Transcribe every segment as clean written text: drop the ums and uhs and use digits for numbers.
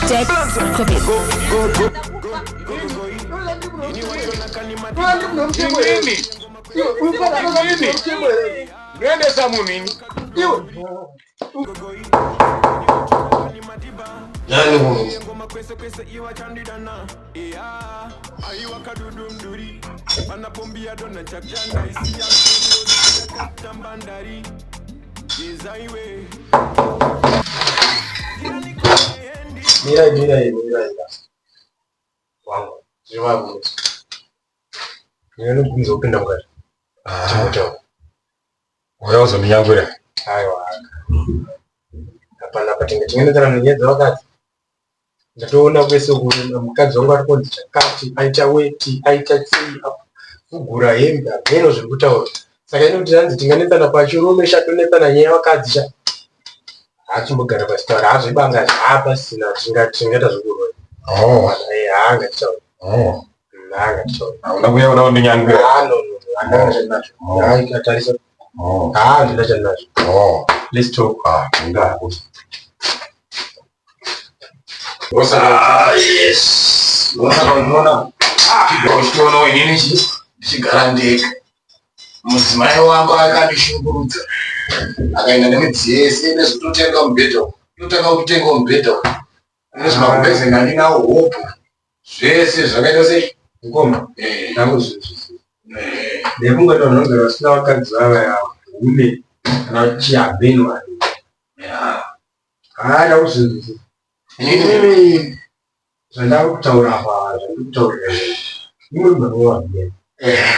Dex Province. Unoendesa munhu ini. Nani munhu? Mirai, mirai, mirai. Wangu, zvivabvunza. Ndinobvunza kupinda mukati. Timbotaura. Wauya kuzondinyangwira. Aiwa. Hapana patinge tinganetsana nenyaya dzavakadzi. Ndatoona kwese uku mukadzi wangu ari kunzi chakati, aita weti, aita sei, kugura hembe, hameno zviri kutaura. Saka ini kuti hanzi tinganetsana pachirume sha tonetsana nyaya yevakadzi sha. Hachimbogara pasi taura, hazvibanga hapasina tingaita zvekurwa. Oh. Eh, haa ngatitaure. Oh. Haa ngatitaure. Hauna kuuya kuda kundinyangwira. Ah, no, no, no, handina chandinacho. Oh. Haa, ikatarisa. Oh. Haa, handina chandinacho. Oh. Let's talk. Ah, pinda. Ah, yes. Saka unoona uchitoona inini chi ndichigara ndega. Mudzimai wangu akandishungurudza. Akaenda nemidziyo yese nezvototenga mubhedha. Totanga kutenga mubhedha. Nezvemagumbeze ndandinawo hope. Zvese zvakaita sei? Mukoma, Eh, ndakuzvinzwisisa. eh. Ndekungoti vanhu vanogara vasina vakadzi vava hume kana kuti chihameno ari. Yeah. Haa, ndakuzvinzwisisa. Inini Zvandakutaura apa, zvandikutaurira imwe mhano wabhiya. eh,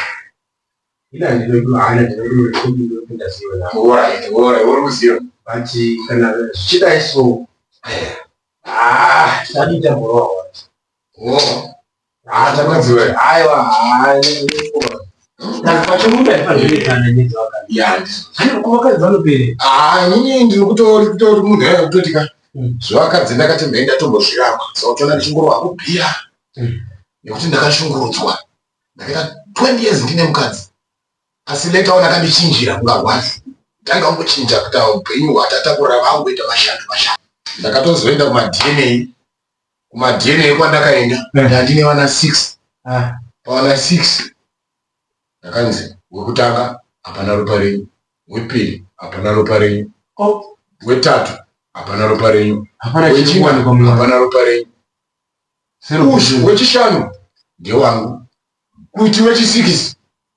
Ina ndinodu hana ndinodu ndinopinda zivo nako. alright, alright, uri kuziva. But kana zvichidai so, Eh. ah, tadii tamborowa wati. Oh. Ah, Mukadzi wewe. Aiwa, haa, pachirume hatifaniri nyaya dzavakadzi. Yeah, ndizvo. Hani vakadzi vanoperera. Ah, inini ndiri kutori kutori munhu yaya kutoti ka Mm. zvevakadzi ndakati ndai ndatombozviramba saka utoona ndichingorova kubhiya Mm. nekuti ndakashungurudzwa ndakaita 20 years ndine mukadzi asi later on akandichinjira kungarwadzi tanga kungochinja kuita upenyu hwatatakura vangoita mashando mashando ndakatozoenda kumaDNA kumaDNA kwandakaenda Mm. ndandine vana 6 Ah. pavana 6 ndakanzi wekutanga hapana ropa renyu wepiri hapana ropa renyu Oh, wetatu hapana ropa renyu hapana wechina chikuwanikwa muvanhu. hapana ropa renyu Zero uyu percent. wechishanu ndewangu kuti wechisikisi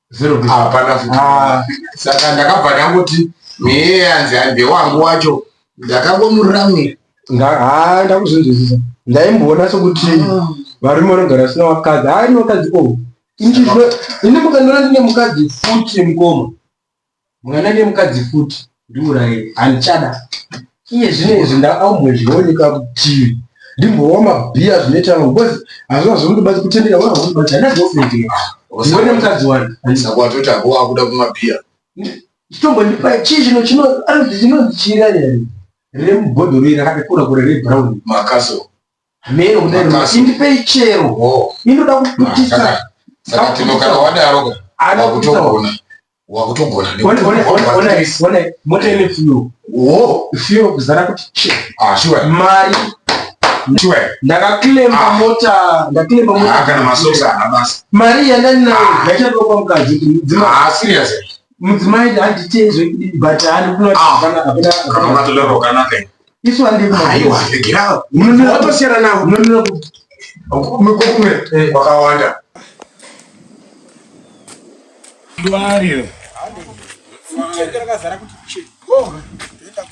Zero percent. hapana futi Ah, saka ndakabva ndangoti meye yanzi ndewangu wacho ndakangomuramira haa ndakuzvinzwisisa. Ndaimboona sekuti varume vanogara vasina vakadzi. Haa ini vakadzi oh. Ini mukandiona ndine mukadzi futi mukoma. Mukandiona ndine mukadzi futi ndiuraye. Handichada. Iye zvino izvi ndaambozvioneka kuti ndimbowa mabhiya zvinoita vanhu because hazvina zvinotibatsa kutendeka vana zvinotibatsa handina girlfriend ini. Ndine mukadzi wani. Saka watoti ako wakuda kumabhiya. Chitombondipa chii chino chino anonzi chinonzi chira here remubhodhoro iri rakakura kura rebrown. Makaso. Hameno kudai Makaso. indipei chero. Oh. Inoda kuputisa. Saka tino kana wadaro ka Ada kuputisa. wakutogona wakutogona One one one one one mota ine fuel. Oh. Fuel kuzara kuti che. Ah, sure. Mari Sure. ndakaklemba Ah. mota ndaklemba Ah, mota kana masokisi haana basa. mari yandandinayo Ah. ndachatopa mukadzi kuti mudzimai Ah, serious. mudzimai handitezve but handi kunoti Ah. hapana hapana Kana hapana matodaro wakanaka. isu handi Aiwa, regera. Munonera- Watosiyana navo. munonera kuti Kumwe Eh. kwakawanda.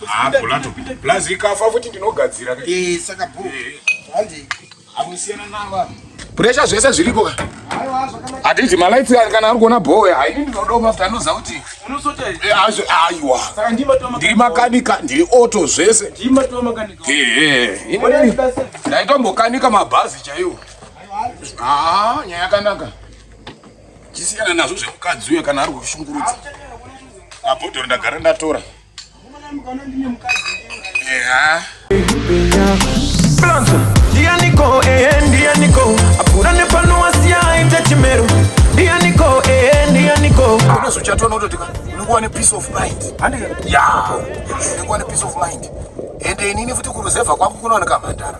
Ah, Bulato. Plus ikafa futi ndinogadzira. Eh, saka bho. Handi. Amusiyana navo. Pressure zvese zviriko ka. Hatiti malights kana ari kuona bhowe haini ndinodoma futi anoziva kuti Unosota eh, aiwa. Saka ndima to Ndiri makanika, ndiri auto zvese. Ndima to makanika. Eh, eh. Ndaitombokanika mabhazi chaiwo. Ah, nyaya yakanaka. Chisiyana nazvo zvemukadzi uyo kana ari kushungurudza. Mabhodhoro ndagara ndatora. Yeah. Ndianiko, eh, ndianiko Apura nepano asiya aite chimero Ndianiko, eh, ndianiko Unozochatoona kutoti unonguva nepeace of mind. Ya, unonguva nepeace of mind. Ende inini futi kuruzevha kwangu kunowanika mhandara.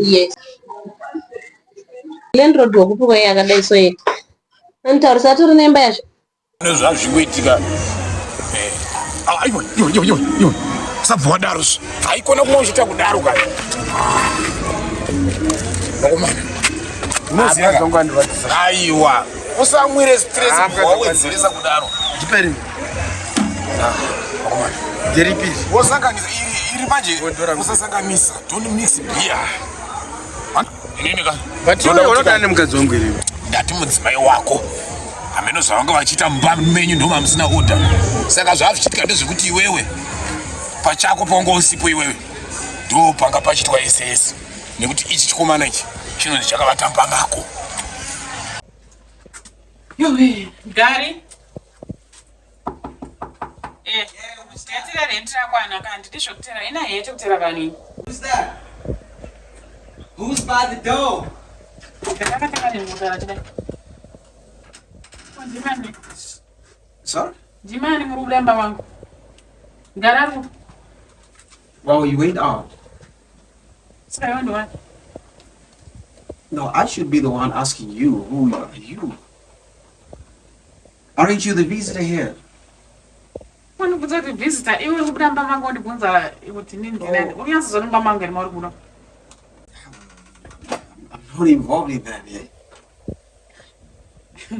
Yes. Landlord wekupi kwaiye akadai so yeti. Anotaurisa atori nemba yacho. Nezvazvikuitika. Eh. Ah, iwe, iwe, iwe, iwe, iwe. Usabva wadaro zve. Haikona kumwa uchiita kudaro kani. Vakomana. Unoziva ka? Aiwa. Usamwire stress wawedzeresa kudaro. Ndiperi. Ah, vakomana. Nderipi? Wosanganisa iri iri manje. Usasanganisa. Don't mix beer. Inini ka. But iwe unoda nemukadzi wangu here? Ndati mudzimai wako. Hameno zvavanga vachiita mumba menyu ndoma musina order. Saka zvazvichiitika ndezvekuti iwewe pachako pawanga usipo iwewe ndo panga pachiitwa yese yese nekuti ichi chikomana ichi chinonzi chakavata mumba mako. Yowe, Gari. Eh, yatira rent rakwana ka handidi zvekutera ina hete kutera vanhu ini. Who's that? Who's by the door? Ndakatanga nemukara chidai. Oh, ndimani? Sorry? Ndimani muri kubuda mumba mangu? Gari ari kupi? Well, you went out. Saka iwe ndiwani? No, I should be the one asking you. Who are you? Aren't you the visitor here? Unibvunza kuti visitor iwe uri kubuda mumba mangu wondibvunza kuti inini ndinani. Oh. Uri kunyatsozwa mumba mangu here mauri kuno? I'm not involved in that yet.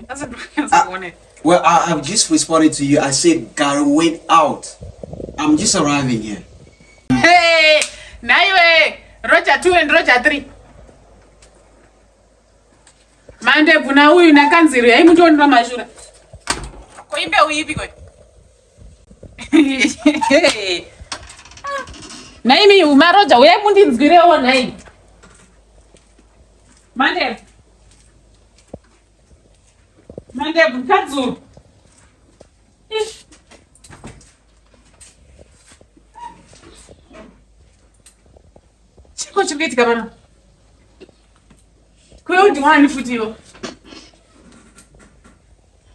Asi ndikunyatsa kuone. Well, I've just responded to you. I said Gary went out. I'm just arriving here. Hey, nhaiwe Roger 2 and Roger 3. Mandebvu nauyu nakanziro yaimutonera mashura. Ko imbeu ipi ko? Nhaimi maroja uyai mundinzwirewo nhai. Mandebvu. Mandebvu kanzuru. Chiko chiri kuitika pano? Kuyo ndiwani futi iwo?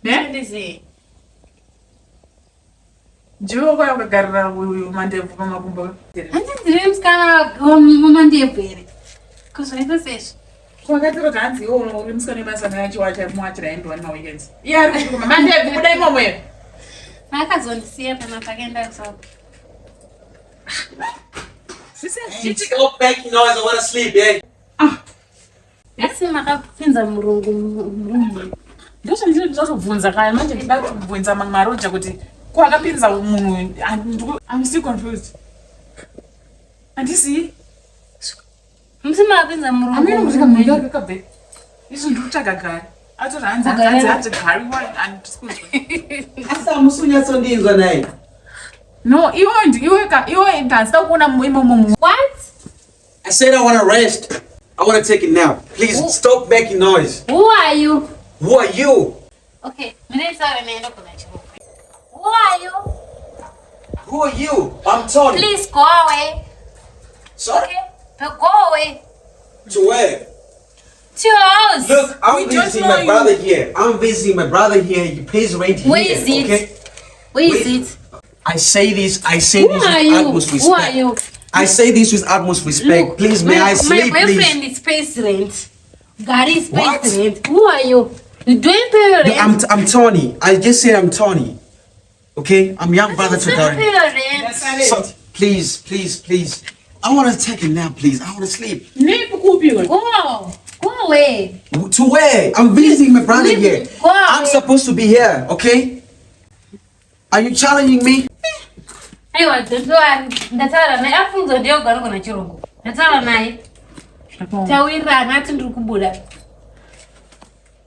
Ne? Ndizi. Ndiwe wakauya ukagarira uyu mandebvu pamakumbo. Handizive musikana wamandebvu here? Ko zvaita sezvo? Kwakatiro kuti hanzi iwe uri musikana webasa nachiwacha muwachira hembe wani maweekends. Iye ari kuti kuma mandebvu buda imomo iyo. Akazondisiya pana pakaenda kuSouth. Hey, stop making noise. I want to sleep, eh? Asi makapinza murungu murumu. Ndozvandinoda kutobvunza kaya manje ndinoda kutobvunza mamwe maroja kuti ko akapinza munhu I'm still confused. Handisi Musi makapinza murungu. Amene kuti kamunhu kake kabve. Izvo ndiri kutsvaga gari. Atoti hanzi hanzi hanzi gari wa handisi kunzwa. Asi hamusi kunyatsondinzwa nhai. No, iwe iwe ka iwe ndasida kuona imomo mu. What? I said I want to rest. I want to take a nap. Please stop making noise. Who are you? Who are you? Okay, mire sawe naenda kuna chirungu. Who are you? Who are you? I'm Tony. Please go away. Sorry? Okay, but go away. To where? To your house. Look, I'm We don't visiting know my you. brother here. I'm visiting my brother here. He pays rent here. Where is it? Okay? Where is Wait. it? I say this. I say Who this are with you? utmost Who are respect. you? I say this with utmost respect. Look, please, may my, I sleep, My boyfriend please? is pays rent. Gary is What? pays rent. Who are you? You don't pay No, rent. I'm Tony. I just said I'm Tony. Okay, I'm young brother to You don't Gary. pay rent. So, please, please, please. I want to take a nap, please. I want to sleep. Nip kupi iwe? Go. Go away. To where? I'm visiting my brother Leave- here. go I'm away. supposed to be here, okay? Are you challenging me? Aiwa, don't worry. Ndataura naye afunzo ndiyo gari kuna chirungu. Ndataura naye. Tawirirana ati ndiri kubuda.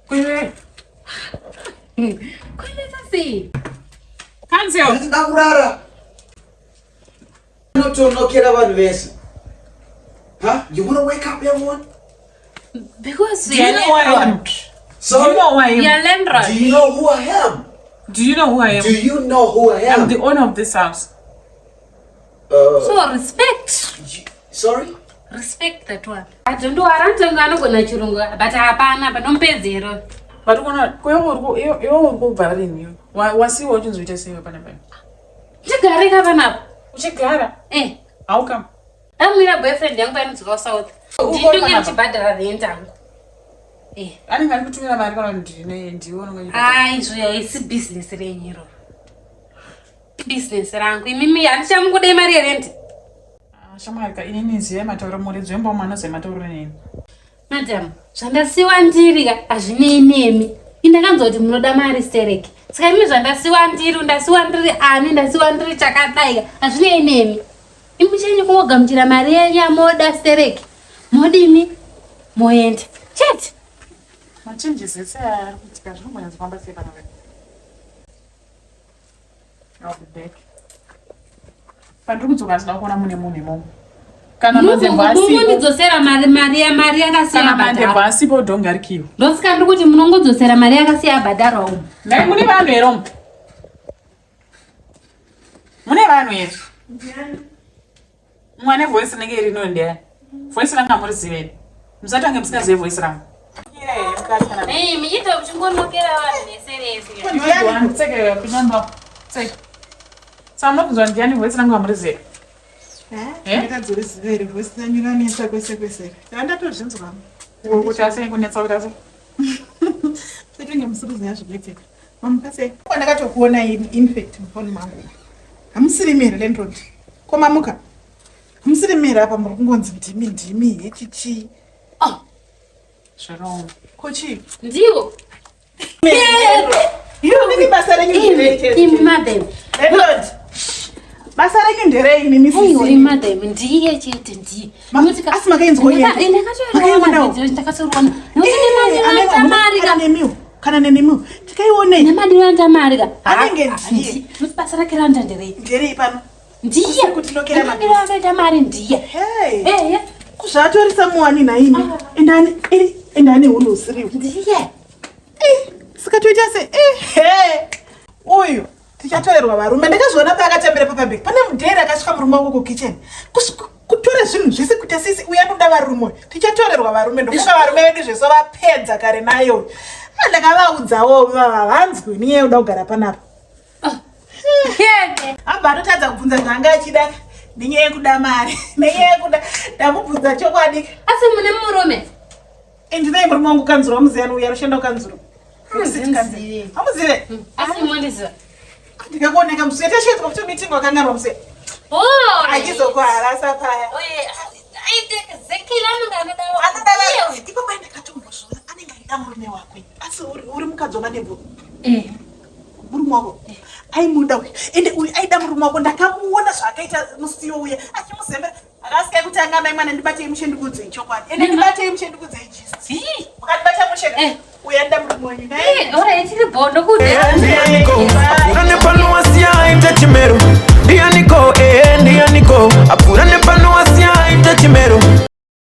Kuiwe. Kuendesa sei? Cancel. Ndakurara. Unotonokera vanhu vese. Huh? You want to wake up everyone? Because Do you know who I am? Do Sorry? you know who I am? You're landlord. Do you know who I am? Do you know who I am? Do you know who I am? I'm the owner of this house. So respect. Sorry? Respect that one. I don't know arantonga anogona chirungu but hapana panomupedzero. But ukona ko iwe uri iwe uri kubva rini iwe? Wasiwa uchinzoita sei pana pana? Ndigare ka panapa. Uchigara? Eh. How come? Amira boyfriend yangu painodzoka kuSouth. Ndinenge ndichibhadhara rent yangu. Eh. Anenge ari kutumira mari kana kuti ndine ndiwe unenge uchibhadhara? Ah, izvo haisi business renyu iro. Business rangu. Imimi handichamukudei mari yerent. Ah, Shamwari ka inini ziva matauro muridzi wemba umwe anoziva matauro neni. Madam, zvandasiwa ndiri ka hazvinei nemi. Indakanzwa kuti munoda mari stereki. Saka imi zvandasiwa ndiri, ndasiwa ndiri ani, ndasiwa ndiri chakadai ka hazvinei nemi. Imi chenyu kungogamuchira mari yenyu yamoda stereki. Modini? Moenda. Chete. Machanges ese aya ari kuitika zvinombonyatsofamba sei pana wewe? I'll be back. Pandiri kudzoka ndinoda kuona mune munhu imomo. Kana mandebvu asipo. Munondidzosera mari mari mari yakasiya Kana mandebvu bhadharwa. asipo dhongi arikiwa. Ndosaka ndiri kuti munongodzosera mari yakasiya bhadharwa umu. Nhai mune vanhu here umu? Mune vanhu here? Mwane voice rinenge rino ndiyani? Voice rangu hamurizive here? Musatange musingazive voice rangu. Hey, miita uchingonokera vanhu vese vese. Tseke pinamba. Tseke. Saka munobvunzwa ndiyani voice rangu hamurizive? Eh? Ndakadzoriziva here voice ranyu ranetsa kwese kwese. Ndatozvinzwa. Kuti asei kunetsa kuti asei. Setinge musiri kuziva zvinoitika. Mamuka sei? Ko ndakatokuona in fact mufoni mangu. Hamusiri imi here landlord? Ko mamuka? Hamusiri imi here apa muri kungonzi ndimi ndimi hechichi. Oh. Zvakaoma. Ko chii? Ndiwo. Imi basa renyu nderei? Imi madam. Landlord. Basa renyu nderei imi misisi? Aiwa imi madam ndiye chete ndiye. Asi makainzwa yeye? Ndakatoiona ndakatoiona. Nokuti nemadiro andamarika. Kana nemiwo. Kana nenemiwo. Tikaione. Nemadiro andamarika. Anenge ndiye. Nokuti basa rake randa nderei? Nderei pano? Ndiye. Kutinokera Nemadiro akaita mari ndiye. Hey. Ehe. Kuzvatorisa muwani nhaimi. Ende ane ende ane hunhu husiriwo. Ndiye. Saka toita se eh uyu tichatorerwa varume ndakazviona paakatambira papabek pane mudheri akasvika murume wangu kukitchen kutora zvinhu zvese kuita sisi uyu anoda varume uyu tichatorerwa varume ndofunga varume vedu zvese vapedza kare nayo ah, ndakavaudzawo vanzwi nenyaya yekuda kugara panapa ah. Abva atotadza kubvunza zvaanga achida nenyaya yekuda mari nenyaya yekuda ndamubvunza chokwadi asi mune murume Ndinai murume wangu kanzuro wamuziva uya anoshanda kukanzuro. Hamuzive? Asi mondiziva. Ndikakuoneka musi tashaedzwa kuti meeting wakangarwa musi. Oh, achizokuharasa paya. Zekila anenge anoda. Anoda ipo pai ndakatombozviona anenge aida murume wakwe. Asi uri mukadzi wamadebvu. Eh. Murume wako. Aimuda uyu. Ende uyu aida murume wako ndakamuona zvaakaita musiwo uye achimuzembera. Akasika kutanga mai mwana ndibatei mushe ndikuudzei chokwadi. Ende ndibatei mushe ndikuudzei gist. Mukandibata mushe ka. Uya nda murume wenyu. Eh, ora ichiri bondo kude. Ndianiko apfuura nepano asiya aita chimero. Ndianiko eh ndianiko apfuura nepano asiya aita chimero.